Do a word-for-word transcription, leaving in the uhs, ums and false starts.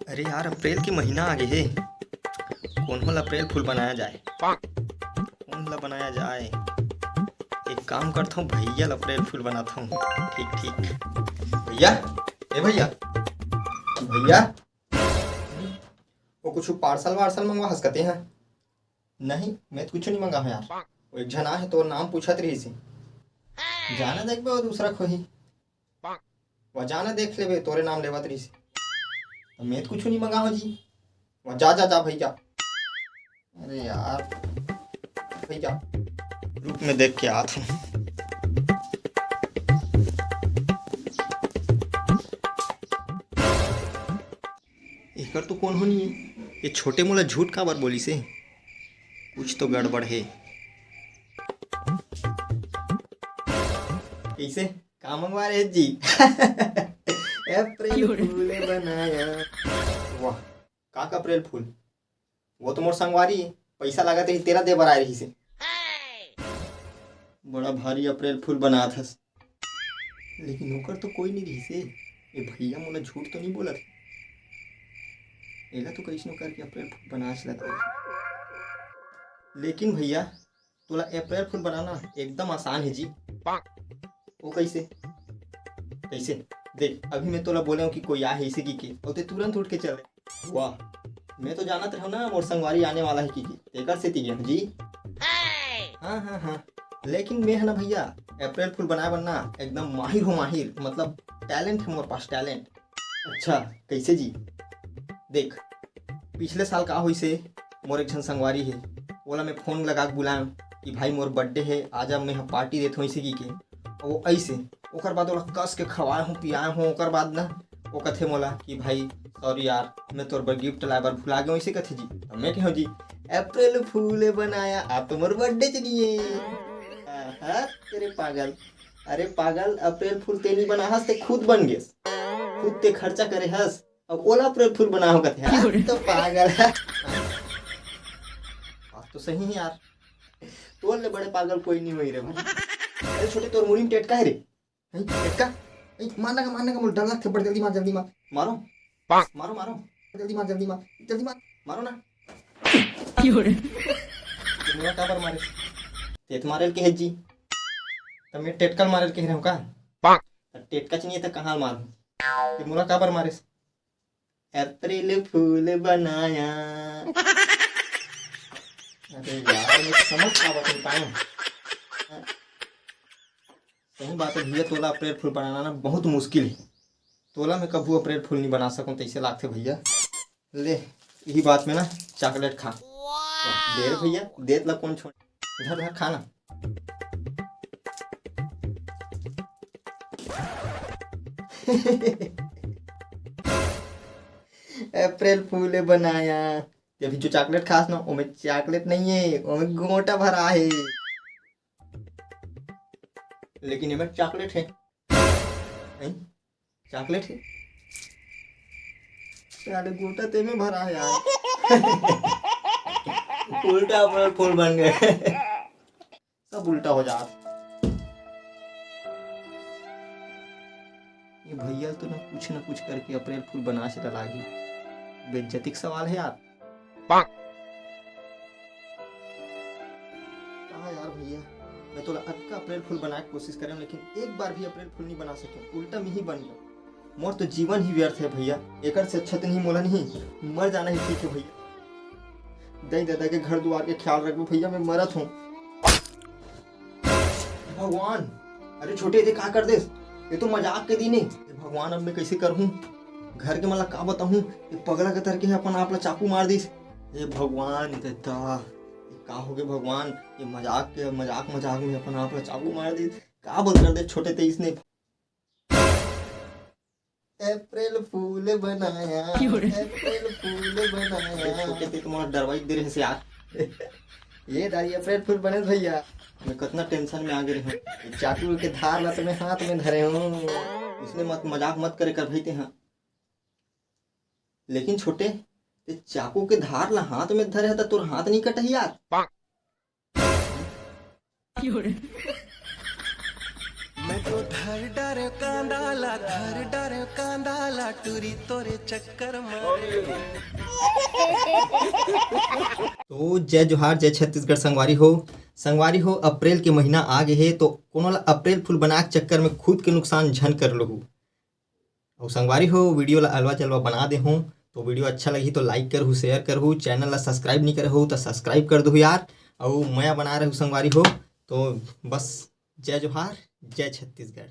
अरे यार, अप्रैल के महीना आ गे हे, कोनो ल अप्रैल फूल बनाया जाए, कोन ल बनाया जाए? एक काम करथौं, भैया ल अप्रैल फूल बनाथौं। ठीक ठीक। भैया, ए भैया, भैया, वो कुछ पार्सल वार्सल मंगवा हस कते हैं? नहीं, मैं तो कुछ नहीं मंगा हूँ यार। वो एक झन आ है, तोर नाम पूछत रहिस हे। जाना देखबे, वो दूसरा खोही। वो जाना देख लेबे, तोरे नाम लेवत रहिस हे। तो मैं तो कुछ नहीं मंगा हूँ जी। वो जा, जा, जा भैया। अरे यार, भैया, रुक, मैं देख के आत हूँ। एकर तो कोनो नहीं है। ये छोटे मोला झूठ काबर बोलिस हे? कुछ तो गड़बड़ हे। कइसे? का मंगवा रहे जी? अप्रैल फूल बनाया। वाह, का का अप्रैल फूल? वो तो मोर संगवारी हे, पैसा लागत रही, तेला दे बर आए रहिस हे। बड़ा भारी अप्रैल फूल बनात हस। लेकिन ओकर तो कोई नहीं रहिस हे। ये भैया मोला झूठ तो नहीं बोलत हे? एला तो कइसनो करके अप्रैल फूल बनाच लगथे। लेकिन भैया, तोला अप्रैल फूल बनाना एकदम आसान हे जी। वो कइसे? कइसे? देख, अभी मैं तोला बोले हूँ कि कोई आ हे इसे की के, और ते तुरंत उठ के चले। वाह, मैं तो जानत रहूँ ना मोर संगवारी आने वाला हे की के, तेकर सेती गे हूँ जी। हाँ, हाँ, हाँ। लेकिन मैं है ना भैया, अप्रैल फूल बनाए बर ना एकदम माहिर हूँ, माहिर, मतलब टैलेंट है मोर पास, टैलेंट। अच्छा, कइसे जी? देख, पिछले साल का होइस हे, मोर एक झन संगवारी हे, ओला मैं फोन लगा के बुलाएं कि भाई मोर बर्थडे हे, आजा, मैं ह पार्टी देत हूँ, अइसे की के। वो अइसे, ओकर बाद ओला कस के खवाए हूँ, पियाए हूँ, ओकर बाद ना वो कथे मोला कि भाई सॉरी यार, मैं तोर बर गिफ्ट लाए बर भुला गेंव, अइसे कथे जी। तो मैं कहेंव जी, अप्रैल फूल बनाया, आ तो मोर बर्थडे च नहीं हे। हाँ, हाँ, तेरे पागल। अरे पागल, अप्रैल फूल ते नहीं बना हस, ते खुद बन गेस, खुद ते खर्चा करे हस, अब ओला अप्रैल फूल बना हो कथे। हाँ, तो पागल है। बात तो सही है यार, तोर ले बड़े पागल कोई नहीं होई रे भाई। अरे छोटे, तोर मुड़ी में टेटका है रे। हैं, टेटका? हैं, मारना का, मारना का, मोला डर लगथे बड़, जल्दी मार, जल्दी मार। मारो, मारो, मारो, जल्दी मार, जल्दी मार, जल्दी मार, मारो ना। ते मोला काबर मारे? ते तो मारे ल कहे जी। त मैं टेटका ल मारे ल कहे रहूं का? त टेटका च नहीं हे त कहाँ ल मारूं? ते मोला काबर मारे? अप्रैल फूल बनाया। अरे यार, मैं समझ का बात नहीं पाया। सही बात है भैया, तोला अप्रैल फूल बनाना ना बहुत मुश्किल है। तोला मैं कभू अप्रैल फूल नहीं बना सकूं, तैसे लागथे भैया। ले, यही बात में ना चॉकलेट खा। दे रे भैया, देत ला कौन छोड़। धर, धर, खा ना। अप्रैल फूल बनाया। ये अभी जो चॉकलेट खास ना, ओमे चॉकलेट नहीं है, ओमे गोटा भरा है। लेकिन एमे चॉकलेट है। नहीं? चॉकलेट है। साले गोटा ते में भरा है यार। उल्टा अप्रैल फूल बन गए। सब उल्टा हो जात। ये भैया तो ना कुछ ना कुछ करके अप्रैल फूल बना से लागी। बेइज्जती का सवाल है यार। कहा यार भैया, मैं तोला अतका अप्रैल फूल बनाए के कोशिश करें, लेकिन एक बार भी अप्रैल फूल नहीं बना सके, उल्टा मैं ही बन गया। मोर तो जीवन ही व्यर्थ है भैया, एकर से अच्छा तो नहीं, मोला नहीं मर जाना ही ठीक है भैया। दाई ददा के घर दुआर के ख्याल रखबे भैया, मैं मरत हूँ। भगवान, अरे छोटे, ये का कर देस? ये तो मजाक के दिन है। हे भगवान, अब मैं कैसे करहूँ? घर के मन ला का बताहूँ? ये पगला के तरके हे अपन आप ला चाकू मार दिस। हे भगवान, ये तो ये का हो गए भगवान? ये मजाक के, मजाक मजाक में अपन आप ला चाकू मार दिस। का बोल कर दे छोटे तेईस ने? अप्रैल फूल बनाया, क्यों रे? अप्रैल फूल बनाया। अरे छोटे, ते तो मोला डरवाई दे रहे से यार। ये दाई अप्रैल फूल बने भैया। मैं कितना टेंशन में आ गए हूँ। ये चाकू के धार ला तो मैं हाथ में धरे हूँ। इसने मत, मजाक मत करे कर भाई ते, हाँ। लेकिन छोटे, ते चाकू के धार ला हाथ में धरे है तो तोर हाथ नहीं कटही यार। धर डारे कांदा ला, धर डारे कांदा ला, टूरी तोरे चक्कर मारे। तो जय जोहार, जय छत्तीसगढ़ संगवारी हो। संगवारी हो, अप्रैल के महीना आ गे हे, तो कोनो ला अप्रैल फूल बना के चक्कर में खुद के नुकसान झन कर लहू। अउ संगवारी हो, वीडियो ला अलवा चलवा बना दे हूँ, तो वीडियो अच्छा लगही तो लाइक करहू, शेयर करहू, चैनल ला सब्सक्राइब नहीं करे हो तो सब्सक्राइब कर दहू यार, अउ मया बना रहू संगवारी हो। तो बस जय जोहार, जय छत्तीसगढ़।